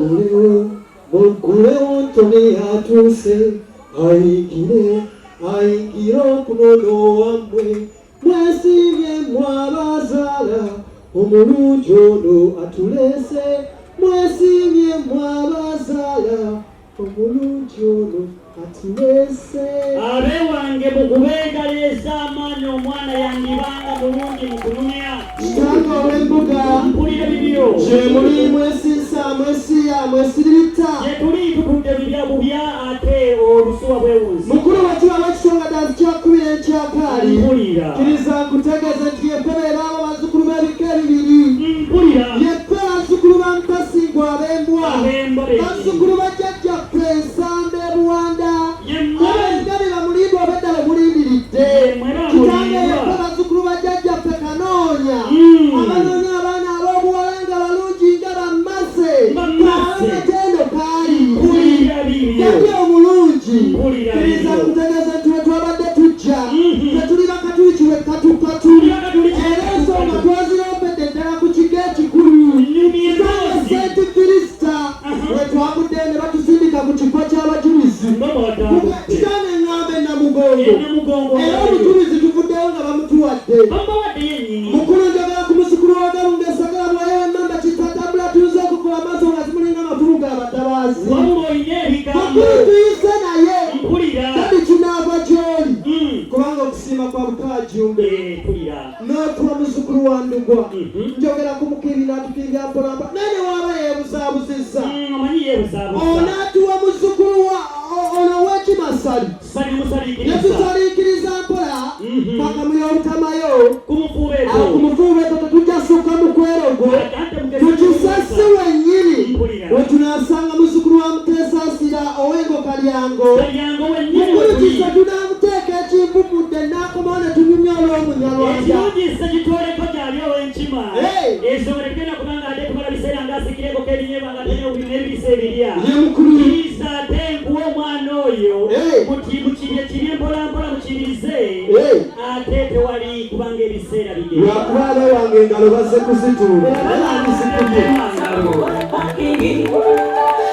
Muggulewo, muggulewo, Ntoni atuuse, ayingire, ayingire okunona owammwe. Mwesiimye mwabazaala, omulungi ono atuleese. Mwesiimye mwabazaala, omulungi ono atuleese. Abewange, mukube engalo ez'amaanyi, omwana yandibanga mulungi mu kunumya. Kitange ow'embuga. Mpulira bibyo. Gye muli mwesiisa, mwesiya, mwesiriritta. Gye tuli, tutudde bibya bubya ate olusuwa bwewunzi. Mukulu, bwe kiba bwekityo nga ddala tukyakubira enkyakaali, Mpulira. kkiriza nkutegeeze nti yeffe be baabo bazzukulu b'ebika ebibiri. Mpulira. Yeffe bazzukulu ba Mutasingwa ab'embwa, Ab'embwa bennyini. bazzukulu ba jjajjaffe Ensamba e Buwanda, Yemmwe. abengabi bamulindwa obedda be mulindiridde. Yemmwe Kitange, bamulindwa. yeffe bazzukulu ba jjajjaffe Kanoonya, abanoonya abaana ab'obuwala nga balungi nga bammaze. Bammaze. Kaalo kaali. Mpulira bibyo. Jjajja omulungi, Mpulira kkiriza bibyo. nkutegeeze nti we twabadde tujja, tetuli bakatuliki we katukatu, Tuli bakatuliki. era ensonga twazirompedde ddala ku kigo ekikulu. Nyumya Kitange, emboozi. Saint Kirisita we twavudde ne batusindika ku kifo ky'abajulizi. Nga bw'atambudde. Kitange, ŋŋambe Namugongo. Enamugongo. Era omujulizi tuvuddeyo nga bamutuwadde. Bamubawadde yennyini. Mukulu, njagala ku muzzukulu wa Galunga esagala bwayo emmamba kitatambula, tuze okukola amaaso nga zimulinga amafumu g'abatabaazi. Wabula olina ebigambo. Mukulu, tuyise naye. Mpulira. Kandi kinaava gy'oli, kubanga okusiima kwa bukajumbe. Eh, mpulira. N'otuwa muzzukulu wa Ndugwa. Njogera ku mukiibi n'atukiibya mpolampola, naye ne waaba yeebuzaabuzizza. Omanyi yeebuzaabuza. Onaatuwa muzzukulu wa ono ow'ekimasali. Sali musaliikiriza. Netusaliikiriza mpola paka muyolutamayo. Ku mufuubeeto. Awo ku mufuubeeto tetujja sukka mu kwerogo. Ate mugezi. Tukisasi wennyini Mpulira. we tunaasanga muzzukulu wa Muteesaasira ow'engo Kalyango. Kalyango wennyini. Mukulu, Wetuli. kisa tunaamuteeka ekinvumudde n'akomawo ne tunyumya olw'omunyarwanda. Ekirungi ssekitoleko gyali ow'enkima. Hey! Ensonga tetugenda kubanga ate tumala biseera ng'asikireko k'ebinyeebwa nga n'ebibisa ebirya. Ye mukulu. Kiriza ate nkuwa omwana oyo. Hey! Muti mukirye kirye mpola mpola, mukiririze. Hey! Ate tewali kubanga ebiseera bigenda. Lwakuba abewange engalo bazze kuzituula, naye andizikubye. Ngalo.